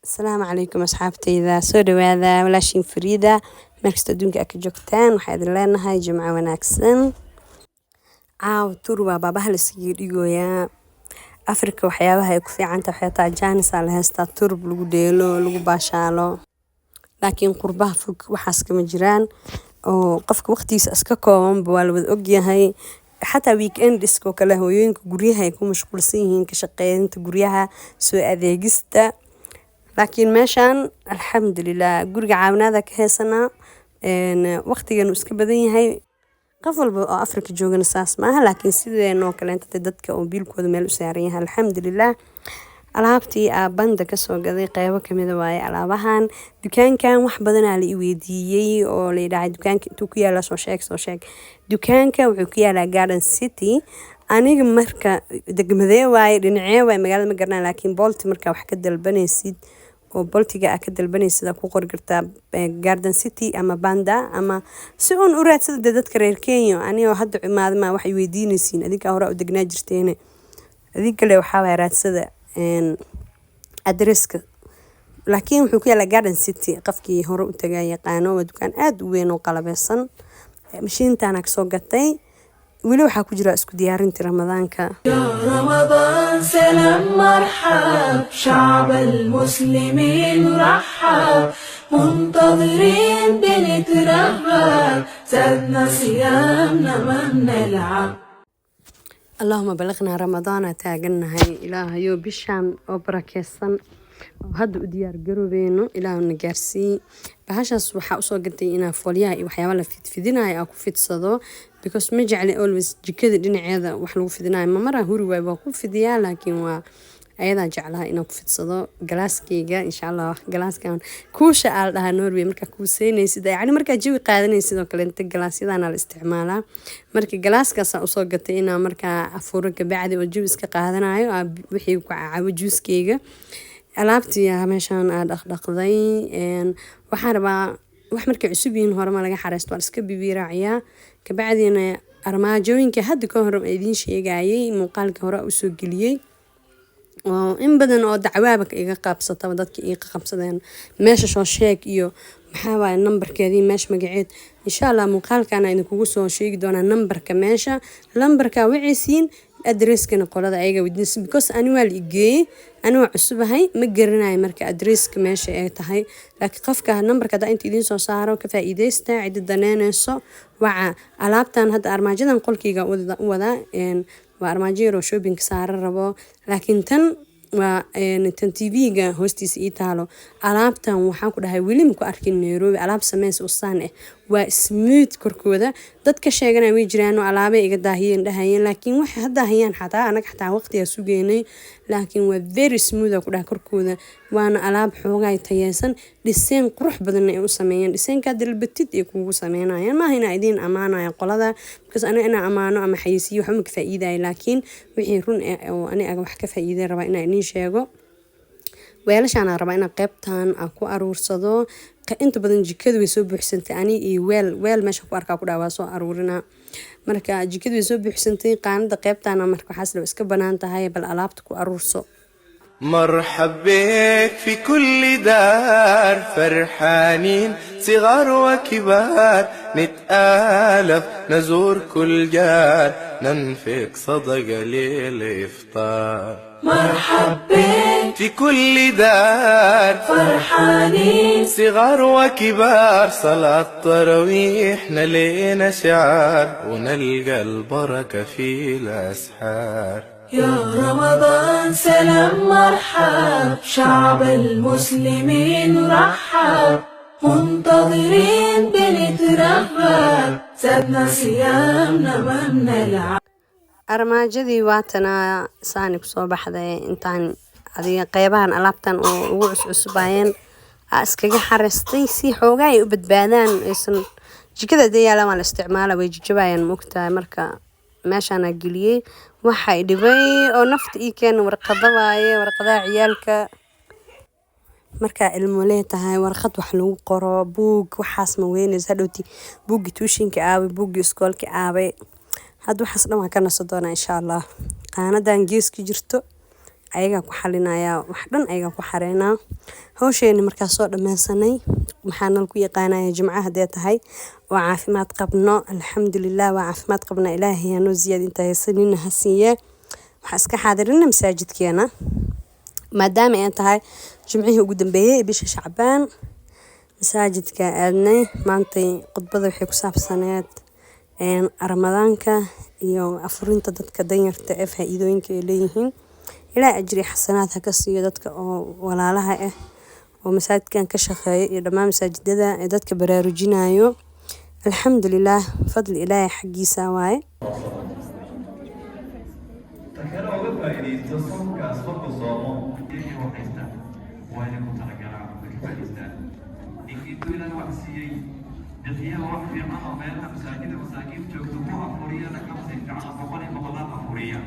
Asalaamu calaykum asxaabteyda, soo dhawaada. Walaashiin Fariida. Meel kasta adduunka aad ka joogtaan, waxaa idin leenahay jimco wanaagsan. Caawa tur waa baabaha la iskaga dhigoyaa. Afrika waxyaabaha ay ku fiican tahay waxay tahay chance aa la haystaa, turub lagu dheelo, lagu baashaalo, laakiin qurbaha fog waxaas kama jiraan oo qofka waqtigiisa iska koobanba, waa la wada ogyahay. Xataa weekend iskoo kale hooyooyinka guryaha ay ku mashquulsan yihiin, ka shaqeynta guryaha, soo adeegista. Laakiin meeshaan, alxamdulilah, guriga caawinaada ka haysanaa, waqtigan uu iska badan yahay. Qof walba oo Afrika joogana saas maaha, laakiin sideenoo kaleenta dadka oo biilkooda meel u saaran yahay, alxamdulilah. Alaabtii aa banda kasoo gaday qeybo kamida waaye alaabahan. Dukaankan wax badanaa la i weydiiyey oo la yidhahay, "Dukaanka intuu ku yaala soo sheeg, soo sheeg." Dukaanka wuxuu ku yaalaa Garden City. Aniga marka degmadee waaye, dhinacee waaye magaalada, ma garanaa, laakiin Bolt markaa wax ka dalbanaysid oo Boltiga aa ka dalbanaysid, aa ku qori kartaa Garden City ama Banda ama si uun u raadsada. Dee dadka reer Kenya, anigoo hadda imaada ma waxay weydiinaysiin, adinkaa hore u degnaa jirteene, adin kale waxaa waaya raadsada adreska, laakiin wuxuu ku yaalaa Garden City. Qofkii hore u tagaa yaqaano, waa dukaan aada u weyn oo qalabeysan. Mashiintaana kasoo gatay. Weli waxaa ku jira isku diyaarintii Ramadaanka. يا رمضان سلام مرحب، شعب المسلمين رحب، منتظرين بنترقب، زادنا صيامنا ما بنلعب. Allahuma balaqnaa Ramadaana taagannahay. Ilaahayo, bishaan oo barakeysan oo hadda u diyaar garoobeeno, Ilaahuna gaarsii. Bahashaas waxaa usoo gatay inaa foolyaha iyo waxyaaba la fidfidinayo aa ku fidsado, because ma jecli always jikada dhinaceeda wax lagu fidinayo. Mamaraa huri waay, waa ku fidiyaa, laakiin waa ayadaa jeclaha inaan ku fidsado galaaskeyga, insha Allah. Galaaskan kuusha aa la dhahaa Norway. Markaa kuuseynaysid, yacni markaa jawi qaadanaysid oo kaleente, galaasyadana la isticmaalaa. Marka galaaskaasaa usoo gatay inaa markaa afuro kabacdi oo jawi iska qaadanayo aa wixii ku cabo juuskeyga. Alaabtii meeshaan aa dhaqdhaqday. Waxaan rabaa wax markay cusub yihiin horema laga xareysto, waa iska bibiiraaciyaa. Kabacdina armaajooyinka hadda ka hor idiin sheegayay, muuqaalka hore usoo geliyey oo in badan oo dacwaaba iga qabsataba, dadka iga qabsadeen meesha soo sheeg iyo maxaa waaye nambarkeedii, meesha magaceed. Insha Allah muuqaalkana idinkugu soo sheegi doonaa nambarka meesha, lambarka wacaysiin, adresskana qolada ayaga weydiinaysa, because ani waa la igeeyey, ani waa cusubahay, ma garanayo marka adresska meesha ay tahay. Laakiin qofka nambarka haddaa inta idiin soo saaro, ka faa'iideysta. Cidda daneyneyso waca. Alaabtan hadda armaajadan qolkeyga u wadaa, waa armaajo yaroo shoppingka saaran rabo, laakiin tan waa tan TV-ga hoostiisa ii taalo. Alaabtan waxaan ku dhahay, weli maku arkin Nairobi alaab sameys usaan ah. Waa smooth korkooda. Dad ka sheeganaya way jiraan oo alaabay iga daahiyeen dhahayeen, laakiin waxay hadda hayaan xataa anaga xataa waqtigaa sugeynay, laakiin waa very smooth aa ku dhahay korkooda. Waana alaab xoogaa tayeysan, dhiseen qurux badanna ay u sameeyeen. Dhiseenkaa dalbatid ay kugu sameynayaan. Maaha inaa idiin amaanaya qolada, because aniga inaa amaano ama xayeysiiyo waxba ma ka faa'iidaya, laakiin wixii run ah oo aniga wax ka faa'iiday rabaa inaa idiin sheego. Weelashaan rabaa inaan qeybtan aan ku aruursado. Inta badan jikada way soo buuxsantay. Ani iyo weel weel meesha ku arkaa ku dhaha waa soo aruurina. Marka jikada way soo buuxsantay, qaanada qeybtana marka waxaas la iska banaan tahay, bal alaabta ku aruurso. مرحب بك في كل دار، فرحانين صغار وكبار، نتآلف نزور كل جار، ننفق صدقة للإفطار. مرحب بك في كل دار، فرحانين صغار وكبار، صلاة تراويحنا لينا شعار، ونلقى البركة في الأسحار. يا رمضان سلام مرحب، شعب المسلمين رحب، منتظرين بنترقب، زادنا صيامنا ما بنلعب. Armaajadii waatana saani kusoo baxday. Intaan adiga qeybahan alaabtan oo ugu cuscusubayeen aa iskaga xareystay si xoogaa ay u badbaadaan, aysan jikada hadee yaalaan waa la isticmaala, way jajabayaan, maogtahay. Marka meeshaana geliyey. Waxay dhibay oo nafta ii keena warqado waaye, warqadaha ciyaalka. Markaa ilmo leetahay, warqad wax lagu qoro, buug, waxaas ma weyneysa. Hadhowti buuggi tuushinka aaway, buuggi iskoolka aaway? Hadda waxaas dhan waan ka naso doonaa, insha Allah. Qaanadan geeska jirto Ayagaa ku xalinaya wax dhan, ayagaa ku xareynaa hawsheeni. Markaa soo dhammaysanay, maxaa nal ku yaqaanaya? Jimco haddee tahay, waa caafimaad qabno, alxamdulilah, waa caafimaad qabna. Ilaahay hanoo ziyaad, inta haysanina ha siiye. Waxaa iska xaadirina masaajidkeena, maadaama ay tahay jimcihii ugu dambeeyay ee bisha Shacbaan. Masaajidka aadnay maantay. Khudbada waxay ku saabsaneed Ramadaanka iyo afurinta dadka danyarta ee faa-iidooyinka ay leeyihiin. Ilaa ajri xasanaad ha ka siiyo dadka oo walaalaha ah oo masaajidkan ka shaqeeya iyo dhammaan masaajidada ee dadka baraarujinayo. Alxamdulilah, fadli Ilaahay xaggiisa waaye. Takana uga faa'iidaysto soonkaas. Qofka soomo iyagii waxaysta waa inay ku talagalaan, way ka faa'iidaystaan. Ninkii intuu Ilaahay wax siiyey bixiyaha wax fiican oo meelaha masaajida masaakiin joogto ku afuriyana, kama sii fiican oo boqol iyo boqolaal afuriya.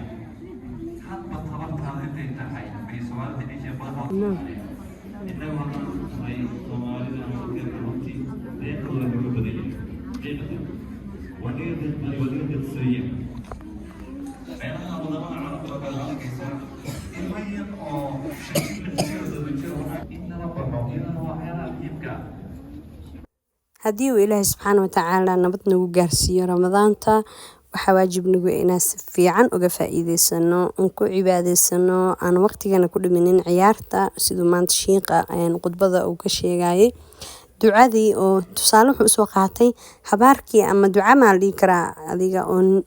Hadba tabartaada intay tahay bay Soomaalida dhihi jireen, badan Soomaaliya. Innagu haddaan nahay Soomaalida ama dadka, runtii deeqdooda uga badan yahay xaqiiqatan. Waa naga deeq, waa naga deeqsooyin. Meelaha wadamada carabta oo kale waxaad arkaysaa ilmo yar oo 5 jir, 6 jir, 7 jir waxaa in lala baxo, iyadana waa waxyaalaha muhiimka ah. Haddii uu Ilaahay subxaana watacaala nabad nagu gaarsiiyo Ramadaanta, waxaa waajib nagu ah inaan si fiican uga faa-iideysano, aan ku cibaadeysano, aan waqtigana ku dhiminin ciyaarta, siduu maanta shiiqa khudbada uu ka sheegayay. Ducadii oo tusaale wuxuu usoo qaatay habaarkii ama duca maa la dhihi karaa adiga oo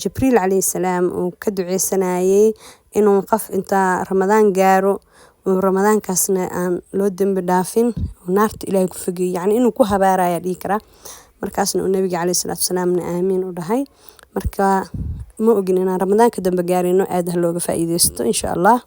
Jibriil calayhi salaam uu ka duceysanayay inuu qof intaa Ramadaan gaaro uu Ramadaankaasna aan loo dembi dhaafin oo naarta Ilaahay ku fogeeyo, yacni inuu ku habaaraya dhihi karaa. Markaasna uu nabiga caleyhi salaatu wasalaamna aamiin u dhahay. Marka ma ogin inaan Ramadaanka dambe gaarino. Aad ha looga faa-iideysto, insha Allah.